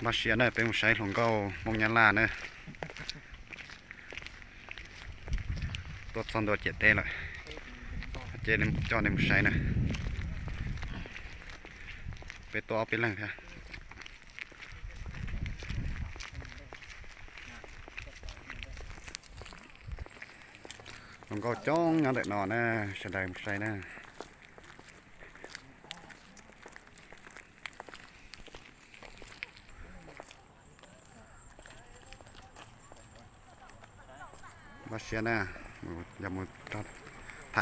Npaj siav na, peb mus saib hluas nkauj Hmoob Nyab Laj na. Tuaj txog ntua ciam teb lawm, ces coj nej mus saib na. Peb tuaj ob peb leeg thiab. Hluas nkauj coob nyob ntawm no na, sawv daws mus saib na. Npaj siav na, yog mus tham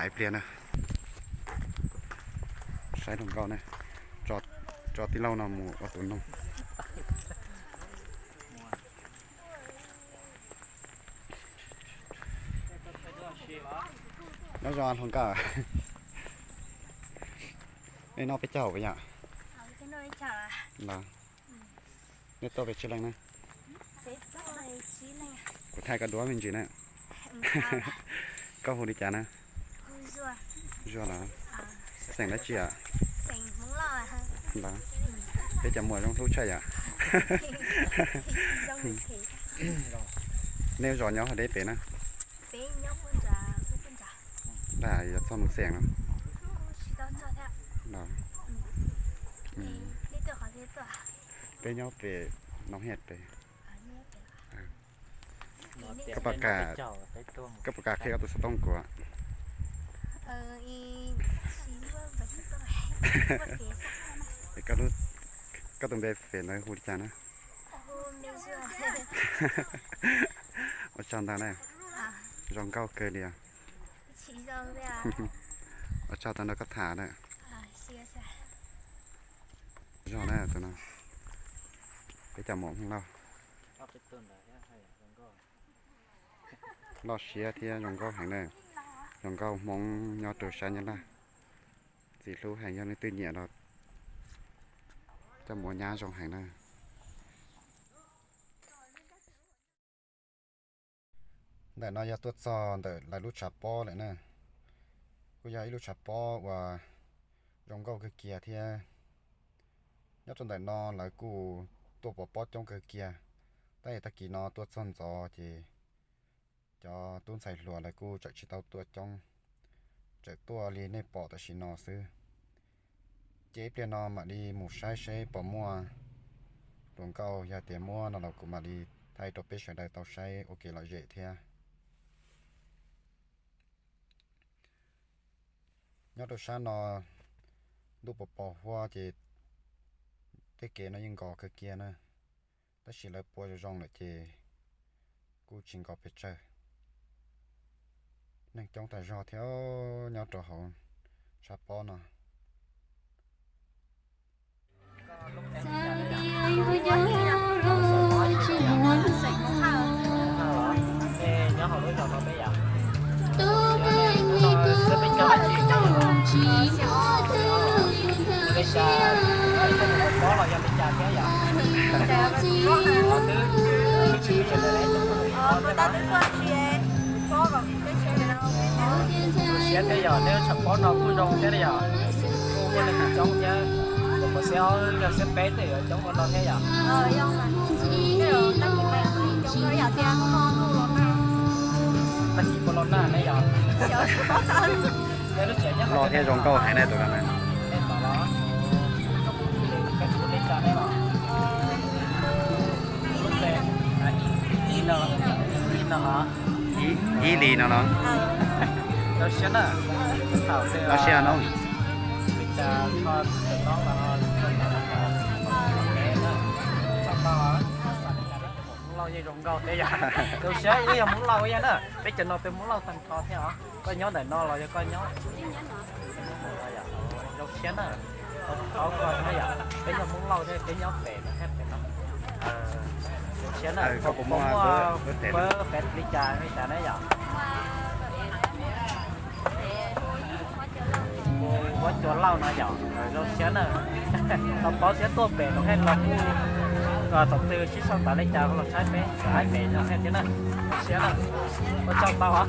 ib pliag na. Saib hluas nkauj na, tso tij laug no mus ua tus noog. Nyob zoo hluas nkauj, nej noj peb caug puas yog? Los, nej tuaj pes tsawg leej na? Kuv thaij koj duab me ntsis na. Koj hu li cas na? Zuag los? Xeem dab tsi os? Los, peb cov muam zoo hlub tshaj yom. Nej zos nyob hauv deb pem na? Dab, yog txog mus xeem los? Peb nyob pem Noov Hiaj pem. Koj puas kam, koj puas kam qhia koj tus xov tooj kuv? Koj tus npe fev ntawd hu li cas na? Ua tsaug ntau na. Zoo nkauj kawg li os. Ua tsaug tau nrog koj tham na. Zog na tus no, peb cov muam Hmoob Lauj. Loj siab thiab zoo nkauj heev na. Zoo nkauj Hmoob nyob rau sab Nyab Laj, txiv hlub heev, yog leej twg nyiam los coj mus ua nyab zoo heev na. Ntawm no yog tuaj txog ntawm lawv lub tshav pob lawm na. Kuj yog ib lub tshav pob uas zoo nkauj kawg kiag thiab. Nyob rau ntawm no lawv kuj tuaj pov pob coob kawg kiag. Tab sis tag kis no tuaj txog ntxov ces cov tub ntxhais hluas lawv kuj tseem tsis tau tuaj coob, tseem tuaj li nej pom tam sim no xwb. Ces ib pliag no mam li mus saib seb puas muaj hluas nkauj, yog tias muaj no los kuv mam li thaij rau peb sawv daws tau saib ua kev lom zem thiab. Nyob rau sab no ntuj pos pos huab ces tej kev no yeej nkos kawg kiag na, tab sis lawv pua zoo zoo lawm ces kuj tsis nkos pes tsawg. Neeg coob tag zog thiab nyob rau hauv tshav pob no. Siab thiab yog, nej tshav pob no kuj zoo thiab yog. Kuj muaj neeg coob thiab, kuv xiab ob yog xiab peb tej yuav coob ua no thiab yom. Tag kis puas los nag ne yom. Loj thiab zoo nkauj heev na tus no na. Ib li no los? Loj siab no. Hmoob Lauj yeej zoo nkauj thiab yom. Loj siab, wb yog Hmoob Lauj yog na, peb cov no peb Hmoob Lauj tag nrho thiab os. Koj nyob ntawm no los yog koj nyob? Zoo siab na. Tau paub koj thiab yom, peb yog Hmoob Lauj thiab peb nyob pem no thiab pem no. Zoo siab na. Koj puas muaj pab peb li cas li cas na yom? Huab cua Lauj no yom, zoo siab na. Tau paub thiab tuaj pem no thiab los kuj, thaum twg sib sau ntawv li cas los saib peb, saib pem no thiab thiab na. Zoo siab na. Ua tsaug ntau os.